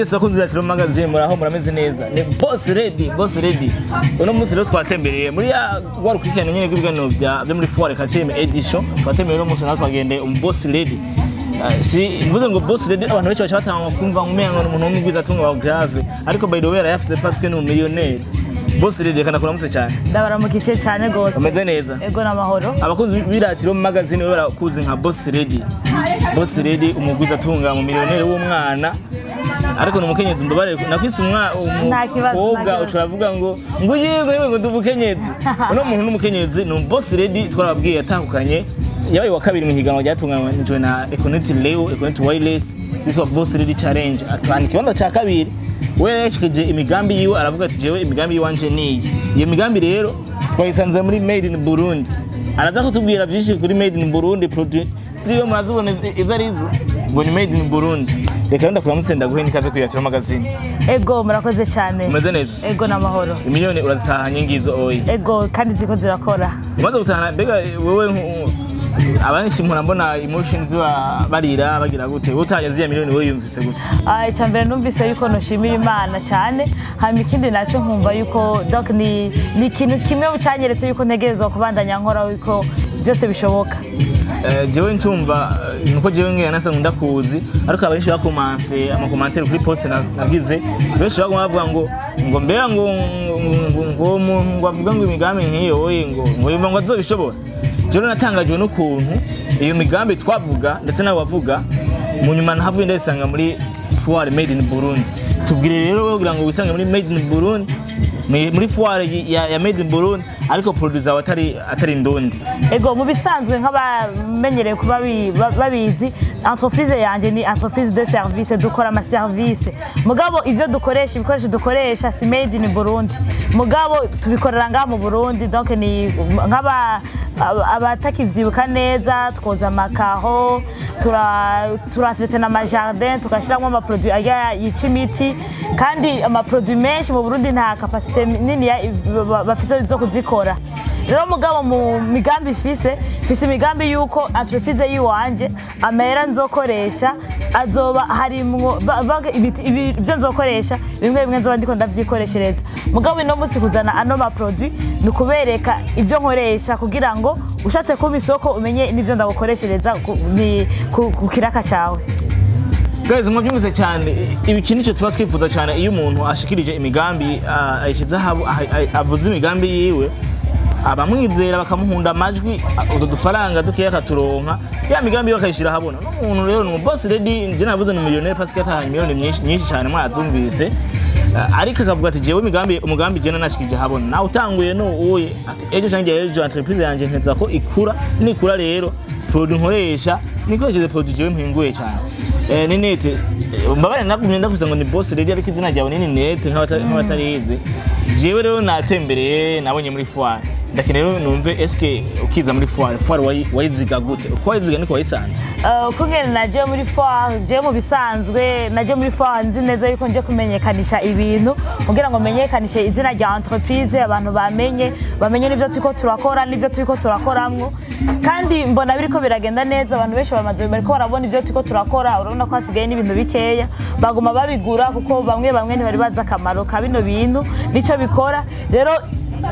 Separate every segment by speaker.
Speaker 1: Yes, bakunzi ba Magazine, muraho, murameze neza? Ni Boss Ready, Boss Ready. Uno munsi rero twatembereye muri ya rwa rukurikirane nyene rw'ibiganiro byo muri Foire 4e edition. Twatembereye uno munsi naho twagendeye um Boss Lady. Si mvuze ngo Boss Lady, abantu benshi baca batanga kumva ngo umenga ni umuntu w'umugwizatunga wa grave, ariko by the way arayafise parce que ni umillionnaire. Boss Lady, kana kuramutse cyane.
Speaker 2: Ndabaramukije cyane gose.
Speaker 1: Umeze neza?
Speaker 2: Ego, n'amahoro.
Speaker 1: Abakozi b'Iratiro Magazine we barakuzi nka Boss Lady. Boss Lady, umugwizatunga, mu millionnaire w'umwana, ariko ni umukenyezi. Mbabare nakwise
Speaker 2: Nta kibazo, nta
Speaker 1: umukobwa.
Speaker 2: kibazo.
Speaker 1: Uca uravuga ngo yego yewe, ngo ndi umukenyezi. Uno muntu ni umukenyezi, ni Boss Lady. Twarababwiye, yatahukanye, yabaye wa kabiri mu higanwa ryatunganijwe na Econet Leo, Econet Wireless, this was Boss Lady Challenge, atwana ikibanza ca kabiri. We yashikije imigambi yiwe, aravuga ati: "Jewe imigambi yiwanje niyi." Iyo migambi rero twayisanze muri Made in Burundi. Araza kutubwira byinshi kuri Made in Burundi. Produit ziwe murazibona izo arizo, ngo ni Made in Burundi. Reka rero ndakuramutse, ndaguhe n'ikaze kuri Iratiro Magazine.
Speaker 2: Ego, murakoze cyane.
Speaker 1: Umeze neza?
Speaker 2: Ego, n'amahoro.
Speaker 1: Imiliyoni urazitahanye ngizo oyi.
Speaker 2: Ego, kandi ziko zirakora.
Speaker 1: Umaze gutahana, mbega wewe abanshi mpora mbona emotion ziba barira bagira gute? Wowe utahanye ziriya miliyoni, wowe yumvise gute?
Speaker 2: Ah, icya mbere numvise yuko noshimira Imana cyane, hanyuma ikindi nacyo nkumva yuko donc ni ikintu kimwe cyanyeretse yuko ntegerezwa kubandanya nkora, yuko byose bishoboka.
Speaker 1: Jewe ncumva nuko jewe ngiye nasa ndakuzi, ariko abenshi bakomanse ama commentaires kuri post nagize, benshi baguma bavuga ngo mbega ngo umuntu ngo avuga ngo imigambi nk'iyo oye, ngo yumva ngo azobishobora. Jewe natangajwe n'ukuntu iyo migambi twavuga, ndetse nawe wavuga, mu nyuma nahavuye ndayisanga muri foire Made in Burundi. Tubwire rero wowe, kugira ngo wisange muri Made in Burundi, muri foire ya Made in Burundi, ariko produit zawe atari ndundi.
Speaker 2: Ego, mu bisanzwe nk'abamenyereye kuba babizi, entreprise yanjye ni entreprise de service, dukora ama service. Mugabo ivyo dukoresha, ibikoresho dukoresha si made in Burundi, mugabo tubikorera ngaha mu Burundi. Donc ni nk'aba abatakivyibuka neza, twoza amakaho, turatretena ama jardin, tugashiramwo ama produit arya yica imiti, kandi ama produit menshi mu Burundi nta capacité nini bafise zo kuzikora. Rero mugabo mu migambi mfise imigambi yuko entreprise yiwanje, amahera nzokoresha azoba harimwo ibyo nzokoresha bimwe bimwe nzoba ndiko ndavyikoreshereza. Mugabo ino munsi kuzana ano ma produit ni ukubereka ibyo nkoresha, kugira ngo ushatse kuba isoko umenye n'ivyo ndagukoreshereza ku kiraka cawe.
Speaker 1: Guys, mwabyumvise cyane. Ibi nicyo tuba twifuza cyane. Iyo umuntu ashikirije imigambi, ayishyize avuze imigambi yiwe, abamwizera bakamuhunda amajwi, utwo dufaranga dukeya akaturonka, ya migambi yiwe akayishyira ahabona. N'umuntu rero ni Boss Lady, njye navuze ni millionaire parce que yatahanye miliyoni nyinshi nyinshi cyane, mwazumvise. Ariko akavuga ati: "Jewe imigambi, umugambi jye nanashikije ahabona, nawe utanguye no uye ati ejo cyangwa ejo entreprise yanjye nteza ko ikura, nikura rero produit nkoresha nikoresheje produit jewe mpinguye cyane." Ninete, mbabare nagumye ndakuze ngo ni Boss Lady, ariko izina ryawe ni Ninete nk'abatarizi. Jewe rero natembereye, nabonye muri foire, ndakeneye rero numve eske ukiza muri foire wayiziga gute? Uko wayiziga niko wayisanze?
Speaker 2: Kungene naje muri foire, je mu bisanzwe naje muri foire nzi neza yuko nje kumenyekanisha ibintu, kugira ngo menyekanishe izina rya entreprise, abantu bamenye n'ivyo turiko turakora n'ivyo turiko turakoramwo. Kandi mbona biriko biragenda neza, abantu benshi bamaze bariko barabona ivyo turiko turakora. Urabona ko hasigaye n'ibintu bikeya, baguma babigura kuko bamwe bamwe ntibari bazi akamaro ka bino bintu nico bikora. Rero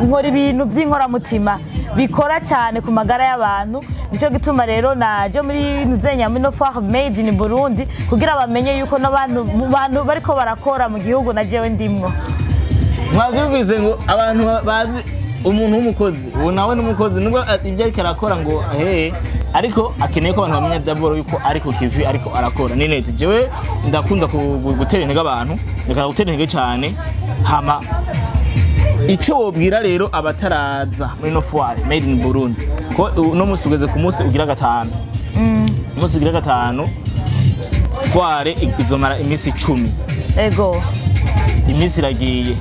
Speaker 2: nkora ibintu by'inkoramutima bikora cyane ku magara y'abantu. Nicyo gituma rero naje muri nuzenya muri no foire Made in Burundi, kugira bamenye yuko n'abantu mu bantu bariko barakora mu gihugu na jewe ndimwo.
Speaker 1: Mwabyumvise ngo abantu bazi umuntu w'umukozi, ubu nawe n'umukozi, nubwo ibyo ariko arakora ngo hehe, ariko akeneye ko abantu bamenya d'abord yuko ari ku kivi, ariko arakora. Ninete, jewe ndakunda gutera intege abantu, ndakunda gutera intege cyane. Hama icyo wobwira rero abataraza muri no foire Made in Burundi, ko uno munsi tugeze ku munsi ugira gatanu, umunsi ugira gatanu, foire izomara iminsi 10.
Speaker 2: Ego.
Speaker 1: Iminsi iragiye.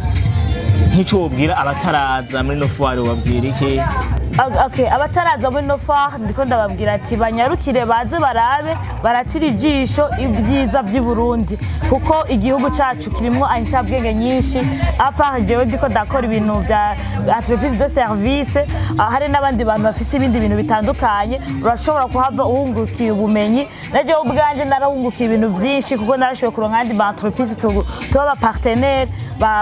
Speaker 1: Nk'icyo wobwira abataraza muri no foire, wabwira iki?
Speaker 2: Okay, abataraza muri no foire, ndiko ndababwira ati banyarukire baze barabe, baratira ijisho ibyiza vy'i Burundi, kuko igihugu cacu kirimwo incabwenge nyinshi. À part jewe ndiko ndakora ibintu vya entreprise de service, hari n'abandi bantu bafise ibindi bintu bitandukanye. Urashobora kuhava uhungukiye ubumenyi. Na jewe ubwanje narahungukiye ibintu vyinshi, kuko narashoboye kuronka andi ma entreprise tuba aba partenaire,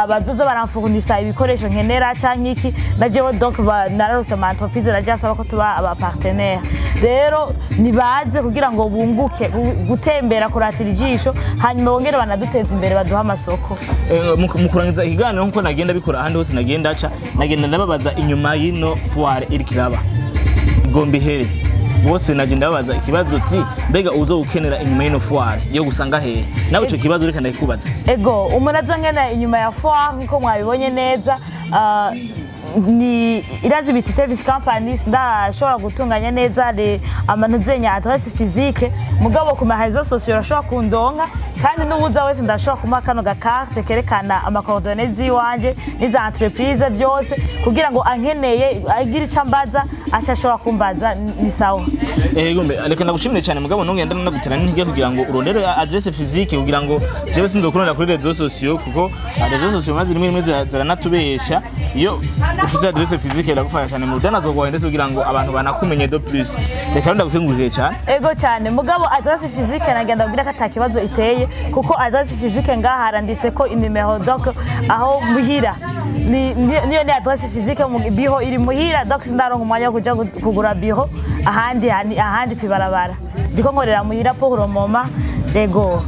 Speaker 2: bazoza baramfournisa ibikoresho nkenera canke iki. Na jewe donc nararose ama entreprise naje asaba ko tuba aba partenaire. Rero nibaze kugira ngo bunguke gutembera, kuratira ijisho, hanyuma bongere banaduteza imbere, baduha amasoko.
Speaker 1: Mu kurangiza ikiganiro, nkuko nagenda bikora ahandi hose nagenda aca, nagenda ndababaza inyuma y'ino foire iriko iraba igomba ihere bose, nagenda ndababaza ikibazo ti mbega uzo ukenera inyuma y'ino foire yo gusanga hehe? Nawe ico kibazo reka ndakikubaza.
Speaker 2: Ego, umuntu azongena inyuma ya foire, nkuko mwabibonye neza, ni Irazibiti Service Company. Ndashobora gutunganya neza amanuzenya adresse physique, mugabo ku ma réseaux sociaux urashobora kundonka, kandi n'uwuza wese ndashobora kumuha kano gakarte kerekana ama coordonnées z'iwanje n'iza entreprise byose, kugira ngo ankeneye agira ico ambaza aca ashobora kumbaza, ni sawa.
Speaker 1: Ego mbe, reka ndagushimire cyane, mugabo ntugenda nagutera n'intege kugira ngo urondere adresse physique, kugira ngo jewe sinzokurondera kuri réseaux sociaux, kuko réseaux sociaux maze rimwe rimwe ziranatubesha. Iyo ufise adresse physique iragufasha cyane mu rudanazo rwawe, ndetse kugira ngo abantu banakumenye de plus. Reka rero ndagukengurukire cyane.
Speaker 2: Ego cyane, mugabo adresse physique nagenda kubwira ko ata kibazo iteye, kuko adresse physique ngaha haranditse ko inimero, donc aho muhira niyo ni adresse physique. Mu bureau iri muhira, donc sindaronka umwanya wo kuja kugura bureau ahandi ahandi kwibarabara. Ndiko nkorera muhira pour le moment, ego.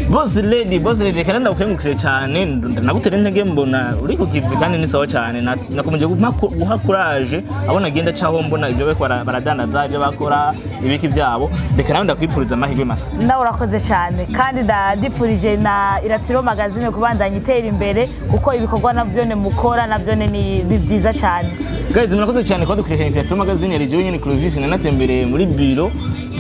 Speaker 1: Boss lady, boss lady, reka ndagukengurukire cyane, ndagutera intege, mbona uri ku kivi kandi ni sawa cyane. Nakomeje guha courage abo nagenda caho mbona ibyo bariko baradandaza, ibyo bakora, ibiki byabo. Reka nawe ndakwipfuriza amahirwe masa.
Speaker 2: Nawe urakoze cyane, kandi ndadipfurije na Iratiro Magazine kubandanya itera imbere, kuko ibikorwa navyo ne mukora navyo ni byiza cyane.
Speaker 1: Guys, murakoze cyane kuba dukurikirana Iratiro Magazine. Yari jewe nyene Clovis, nanatembereye muri biro,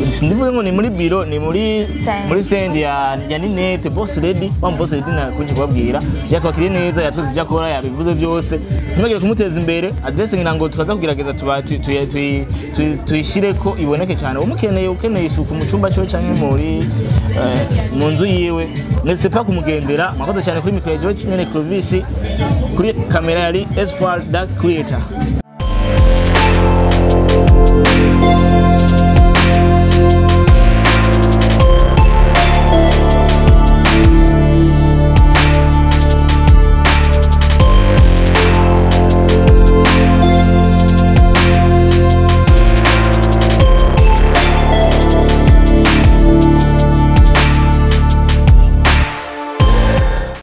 Speaker 1: sindivuze ngo ni muri biro, ni muri
Speaker 2: Stand.
Speaker 1: Muri stand ya Ninette Boss Lady. Wa boss lady nakunje kubabwira, yatwakiriye neza, yatweze ibyo akora, yabivuze byose. Ntibagire kumuteza imbere. Adresse ngira ngo turaza kugerageza tuba tuyishireko iboneke cyane. Umukeneye, ukeneye isuku mu cyumba cyo canke muri mu nzu yiwe, n'hésitez pas kumugendera. Mwakoze cyane. Kuri micro ya jewe nyene Clovis, kuri kamera yari Espoir da Creator.